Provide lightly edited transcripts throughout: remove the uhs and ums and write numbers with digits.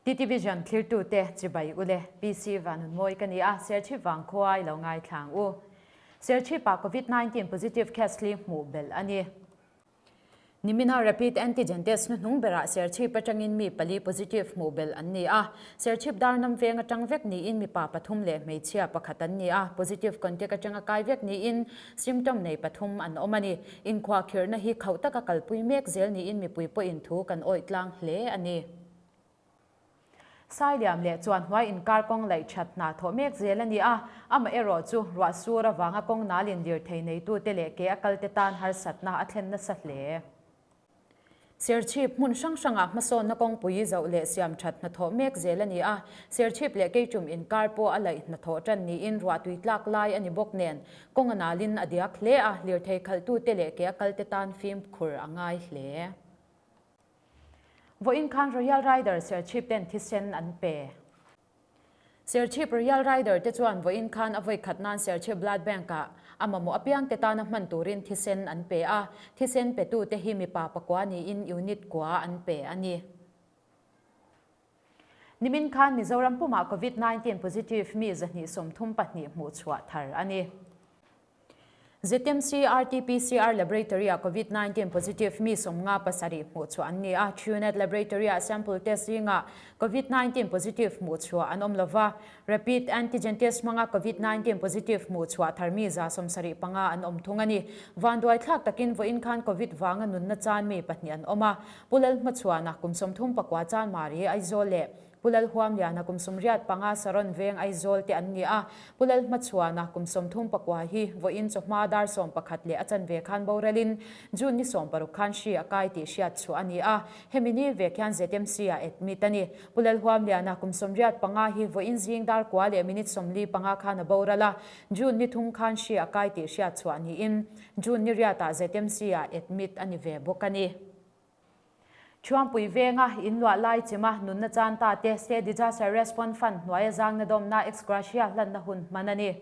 TTVision thlirtute chibai ule PC Vanunmawi ka ni a, Serchhip vangkhua i lo ngaithla ang u. Serchhip-ah Covid 19 positive case hli hmuh belh a ni. Nimina rapid antigen test hnuhnung berah Serchhip atangin mi pali positive hmuh belh an ni a. Serchhip darnam veng atang vek niin mipa pathum leh hmeichhia pakhat an ni a, positive contact atanga kai vek niin symptom nei pathum an awm a ni. Inkhuahkhirhna hi khauh taka kalpui mek zel niin mipui pawhin thu kan awih tlang hle a ni. Sailiam leh chuan hnuai inkar kawng laih that hna thawh mek zel a ni a, amaherawh chu ruah sur avanga kawng nalin lirthei neitute leh ke a kalte tan harsatna a thlen nasa hle. Serchhip hmun hrang hrangah hmasawnna kawngpui zoh leh siam that hna thawh mek zel a ni a, Serchhip leh Keichum inkar pawh a laih hna thawh tan niin ruahtui tlak lai a ni bawk nen kawng a nalin a diak hle a, lirthei khalhtute leh ke a kalte tan fimkhur a ngai hle. Vawiin khan Royal Rider Serchhip ten thisen an pe. Serchhip Royal Rider te chuan vawiin khan a vawikhat nan Serchhip Blood Bank ah a mamawh apiang te tana hman turin thisen an pe a, thisen petu te hi mipa pakua niin unit kua an pe a ni. Nimin khan Mizoram pumah Covid 19 positive mi 234 hmuhchhuah thar a ni. ZMC RT-PCR Laboratory-ah Covid 19 positive mi 57 hmuhchhuah an ni a, Truenat Laboratory-ah sample test zingah Covid 19 positive hmuhchhuah an awm lova, Rapid Antigen Test hmanga Covid 19 positive hmuhchhuah thar mi 75 an awm thung a ni. Vanduai thlak takin vawiin khan Covid vanga nunna chan mi pahnih an awm a, Pu Lalhmachhuana kum 34 Chanmari, Aizawl leh Pu Lalhuamliana kum 85 Saron Veng Aizawl te an ni a, Pu Lalhmachhuana kum 39 hi vawiin chawhma dar 11 leh a chanve khan boralin June ni 60 khan hri a kai tih hriat chhuah a ni a, hemi ni vek hian ZMC ah admit a ni. Pu Lalhuamliana kum 85 hi vawiin zing dar kua leh minute 45 khan a boral a, June ni thum khan hri a kai tih hriat chhuah niin June ni riatah ZMC ah admit a ni ve bawk a ni. Thuampui venga inluah lai chima nunna chan ta te State Disaster Response Fund hnuaia zangna dawmna ex gratia hlanna hun hman a ni.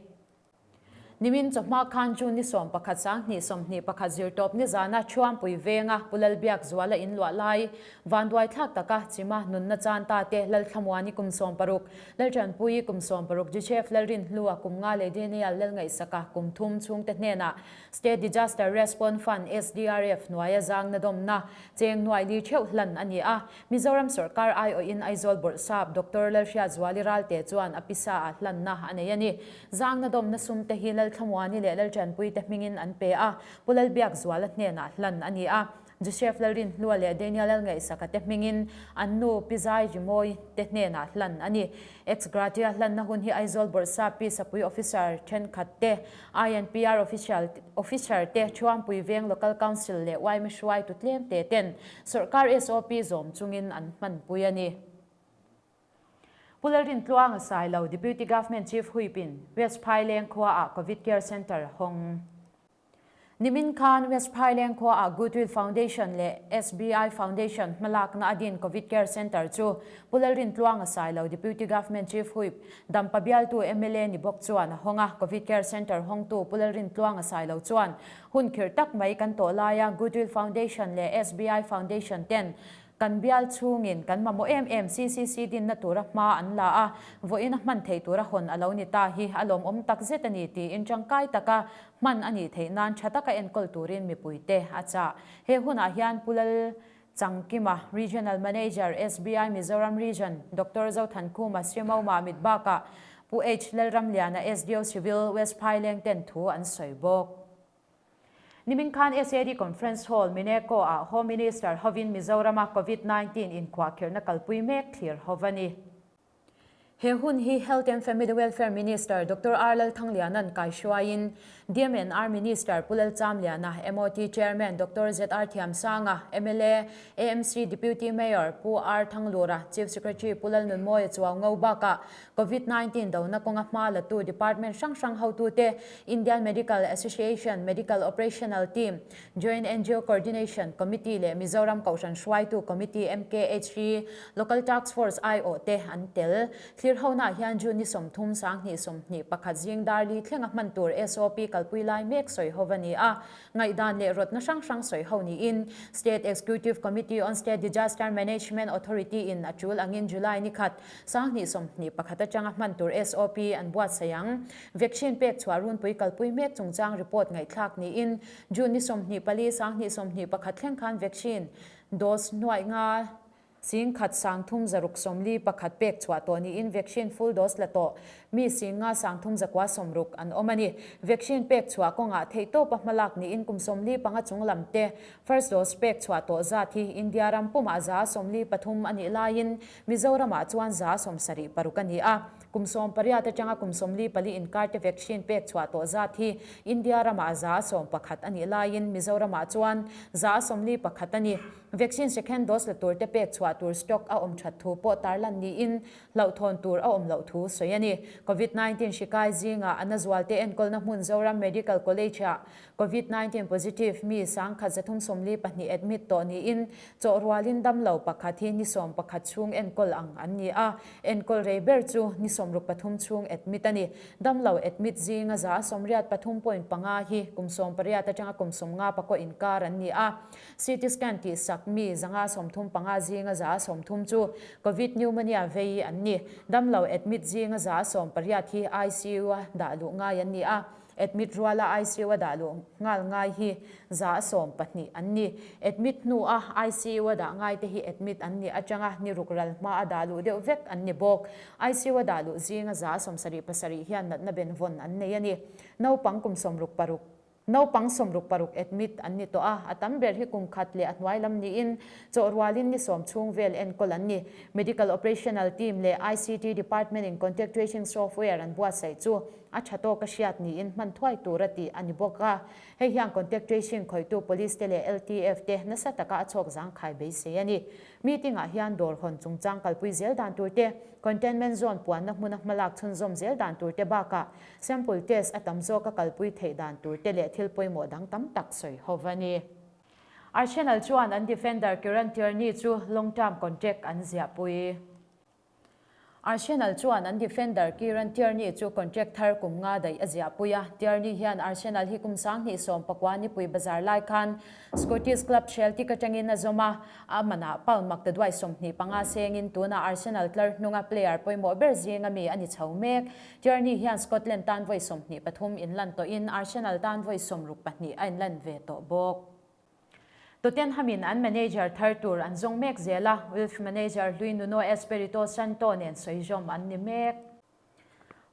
Nimin chawhma khan June ni 11 2021 zirtawp nizana Thuampui venga Pu Lalbiak Zuala inluah lai vanduai thlak taka chima nunna chan ta te Lalthlamuani kum 60, Laltanpuii kum 60, Joseph Lalrinhlua kum nga leh Daniel Lalngaihsaka kum thum chhungte hnenah State Disaster Response Fund, SDRF, hnuaia zangna dawmna cheng nuai li theuh hlan a ni a. Mizoram sawrkar aiawhin Aizawl Bawrhsap Doctor Lalhriatzuali Ralte chuan a pisa ah hlanna a nei a ni. Zangna dawmna sum te hi Lalthlamuani leh Laltanpui te hmingin an pe a, Pu Lalbiakzuala hnenah hlan a ni a. Joseph Lalrinhlua leh Daniel Lalngaihsaka te hmingin an nu Pi Zai Rimawi te hnenah hlan a ni. Ex gratia hlanna hun hi Aizawl Bawrhsap Pi Sapui Officer thenkhat te, INPR Official Officer te, Thuampui Veng Local Council leh yma hruaitu tlem te ten sawrkar SOP zawm chungin an hmanpui a ni. Pu Lalrintluanga Sailo, Deputy Government Chief Huipin, West Phaileng khuaah Covid Care Centre hawng. Nimin khan West Phaileng khuaah Goodwill Foundation leh SBI Foundation hmalakna a din Covid Care Centre chu Pu Lalrintluanga Sailo, Deputy Government Chief Whip, Dampa bialtu mla ni bawk chuan a hawng a. Covid Care Centre hawngtu Pu Lalrintluanga Sailo chuan hun khirh tak mai kan tawh laia Goodwill Foundation leh SBI Foundation ten Kan bial chhungin kan mamawh em em CCC dinna tura hma an la a, vawiin a hman theih tura hawn a lo ni ta hi a lawmawm tak zet a ni tiin tangkai taka hman a nih theih nan tha taka enkawl turin mipuite a chah. He hunah hian Pu Lal Changkima, Regional Manager, SBI Mizoram Region, Doctor Zothankhuma Srimauma mit bakah Pu H Lalramliana, SDO Civil, West Phaileng ten thu an sawi bawk. Nimin khan SAD Conference Hall, Mineco ah Home Minister hovin Mizorama Covid 19 inkhuahkhirhna kalpui mek thlir ho a ni. He hun hi Health and Family Welfare Minister Doctor R Lalthangliana'n kaihruaiin DMNR Minister Pu Lalchamliana, MOT Chairman Doctor ZR Thiamsanga, mla, AMC Deputy Mayor Pu R Thanglura, Chief Secretary Pu Lalnunmawia Chuaungo bakah Covid 19 dona kawnga hma latu department hrang hrang hotute, Indian Medical Association Medical Operational Team, Joint ngo Coordination Committee leh Mizoram Kohhran Hruaitu Committee, MKHE, Local Task Force aiawh te an tel. Thlirhona hian June ni 30, 2021 zing dar li thlenga hman tur SOP kalpui lai mek sawi ho a ni a. Ngaihdan leh rawtna hrang hrang sawi ho niin State Executive Committee on State Disaster Management Authority in a tul angin July ni khat, 2021 atanga hman tur SOP an buatsaih ang. Vaccine pek chhuah runpui kalpui mek chungchang report ngaihthlak niin June ni 24, 2021 thleng khan vaccine dose nuaih nga 10,000 300 61 pek chhuah tawh niin vaccine full dose la tawh mi 5 300 960 an awm a ni. Vaccine pek chhuah kawngah theihtawpa hmalak niin kum 45 chung lam te first dose pek chhuah tawh zat hi India ram pumah 43% a nih laiin Mizoramah chuan 76% a ni a. Kum 18 atanga kum 44 inkar te vaccine pek chhuah tawh zat hi India ramah 11% a nih laiin Mizoramah chuan 41% a ni. Vaccine second dose la tur te pek chhuah tur stock a awm that thu pawh tarlan niin hlauhthawn tur a awm loh thu sawi a ni. Covid 19 hri kai zingah a na zualte enkawlna hmun Zoram Medical College-ah Covid 19 positive mi 1342 admit tawh niin chawh rualin damlo pakhat hi ni 11 chhung enkawl ang an ni a, enkawl rei ber chu ni 63 chhung admit a ni. Damlo admit zinga 83.5 hi kum 18 atanga kum 50 pakaw inkar an ni a. CT scan tih sak mi 135 zinga 130 chu Covid pneumonia vei an ni. Damlo admit zinga 118 hi ICU a dah luh ngai an ni a, admit ruala ICU a dah luh nghal ngai hi 112 an ni. Admit hnu a ICU a dah ngai te hi admit an nih atanga ni ruk ral hma a dah luh deuh vek an ni bawk. ICU a dah luh zinga 77 hian natna benvawn an nei a ni. Naupang kum 66. Naupang 66 admit an ni tawh a, a tam ber hi kum khat leh a hnuai lam niin chawh rualin ni 10 chhung vel enkawl an ni. Medical Operational Team leh ICT Department in Contact Tracing Software an buatsaih chu a tha tawk a hriat niin hman thuai tur a tih a ni bawk a. Hei hian Contact Tracing khawihtu Police te leh LTF te nasa taka a chhawk zangkhai beisei a ni. Meeting ah hian dawr hawn chungchang kalpui zel dan tur te, Containment Zone puanna hmuna hmalak chhunzawm zel dan tur te bakah Sample test a tam zawka kalpui theih dan tur te leh thil pawimawh dang tam tak sawi ho a ni. Arsenal chuan an defender Kieran Tierney chu long term contract an ziahpui. Arsenal chuan an defender Kieran Tierney chu contract thar kum nga daih a ziahpui a. Tierney hian Arsenal hi kum 2019 nipui bazar lai khan Scottish club Celtic atangin a zawm a, a manah pound maktaduai 25 sengin tunah Arsenal tlar hnunga player pawimawh ber zinga mi a ni chho mek. Tierney hian Scotland tan vawi 23 inlan tawhin Arsenal tan vawi 62 a inlan ve tawh bawk. Tottenham-in an manager thar tur an zawng mek zel a, Wolves manager hlui Nuno Espirito Santo nen sawizawm an ni mek.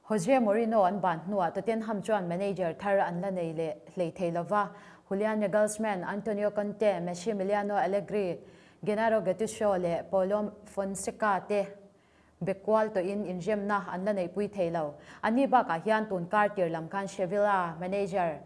Jose Mourinho an ban hnuah Tottenham chuan manager thar an la nei leh hlei thei lova, Julian Nagelsmann, Antonio Conte, Massimiliano Allegri, Gennaro Gattuso leh Paulo Fonseca te Be kual tawhin inremna an la neihpui thei lo. Anni bakah hian tun kar tir lam khan Sevilla manager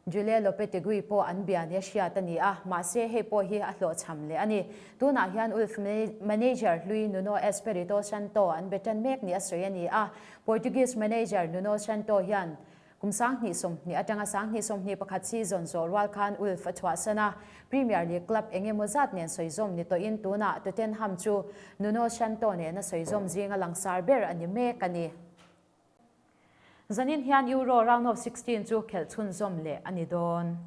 Julen Lopetegui pawh an bia nia hriat a ni a, mahse hei pawh hi a hlawhchham leh a ni. Tunah hian Wolves manager hlui Nuno Espirito Santo an be tan mek nia sawi a ni a, Portuguese manager Nuno Santo hian Kum 2020 atanga 2021 season zawh rual khan Wolves a chhuahsan a, Premier League club eng emaw zat nen sawizawm ni tawhin tunah Tottenham chu Nuno Santo nena sawizawm zinga langsar ber a ni mek a ni. Zanin hian Euro round of 16 chu khelh chhunzawm leh a ni dawn.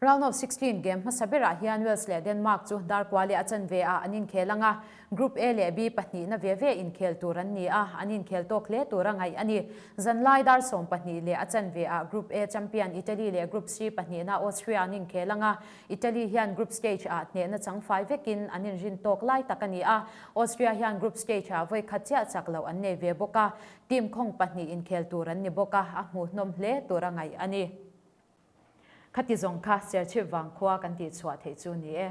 Round of 16 game hmasa berah hian Wales leh Denmark chu dar kua leh a chanve ah an inkhel ang a, Group A leh B pahnihna ve ve inkhel tur an ni a, an inkhel tawk hle tur a ngaih a ni. Zanlai dar 12 leh a chanve ah Group A champion Italy leh Group C pahnihna Austria an inkhel ang a, Italy hian group stage ah hnehna changfai vekin an inrin tawk lai tak a ni a, Austria hian group stage ah vawi khat chiah chak loh an nei ve bawk a, team khawng pahnih inkhel tur an ni bawk a, a hmuhnawm hle tur a ngaih a ni. Khati zawng kha Serchhip vang khua kan tih chhuah theih chu ni e.